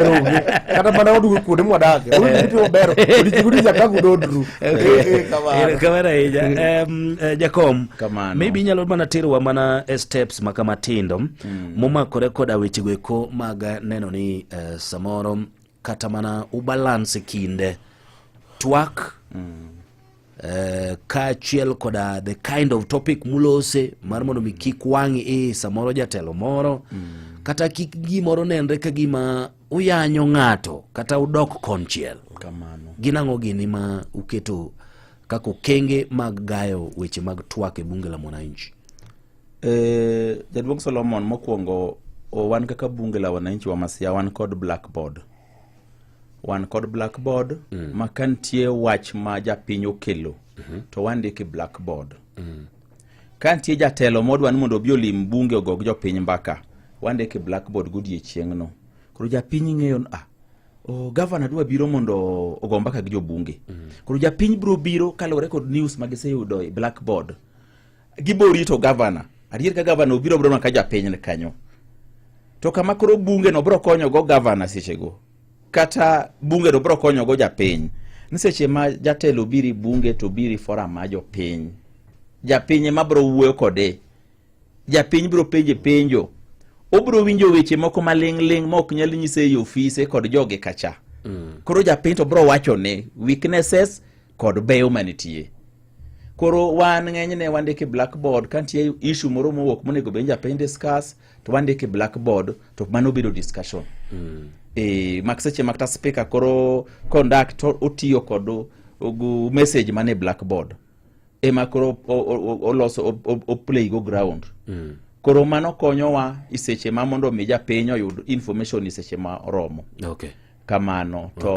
Onge. Kata mana waduogo kuonde mwadake. Onge gitimo ber. Odiechieng' odiechieng' kaka udondru. Eh, eh, kamano. Erokamano ahinya. Jakom, Kamano. maybe inyalo mana terowa mana e steps maka matindo momakore koda wechego eko mag neno ni samoro kata mana ubalance kinde twak kaachiel koda the kind of topic mulose mar mondo mi kik wang' i samoro jatelo moro kata kik gimoro nenre ka gima uyanyo ng'ato kata udok konchiel. Kamano. Gin ang'o gini ma uketo kaka okenge mag gayo weche mag twak e bunge la mwananchi? Jaduong' Solomon, mokwongo wan kaka bunge la wananchi wa Masia wan kod blackboard. Wan kod blackboard ma ka nitie wach ma japiny okelo to wandiko e blackboard. Ka nitie jatelo modwa ni mondo obi olim bunge ogog jopiny mbaka, wandiko e blackboard godiechieng'no. Koro japiny ng'eyo ni ah, oh, gavana dwa biro mondo ogo mbaka gi jobunge. Koro japiny biro biro kaluwore kod news ma giseyudo e blackboard. Gibo rito gavana. Adier ka gavana obiro biro ka japiny ni kanyo. To kama koro bunge no biro konyo go gavana sechego kata bunge no biro konyo go japiny. Ni seche ma jatelo biri bunge to biri forum ma jopiny. Japiny ema biro wuoyo kode. Japiny biro penje penjo. Obiro winjo weche moko maling' ling' ma ok nyal nyise ei ofise kod joge kacha. Koro japiny to biro wachone weaknesses kod beyo manitie. Koro wan ng'enyne wandiko e blackboard ka nitie issue moro mowuok monego bed ni japiny discuss to wandiko e blackboard to mano bedo discussion. Mak seche ma kata speaker koro conduct to otiyo kod message mane blackboard ema koro oloso o play go ground. Koro mano konyowa e seche ma mondo mi japiny oyud information e seche ma oromo. Kamano to.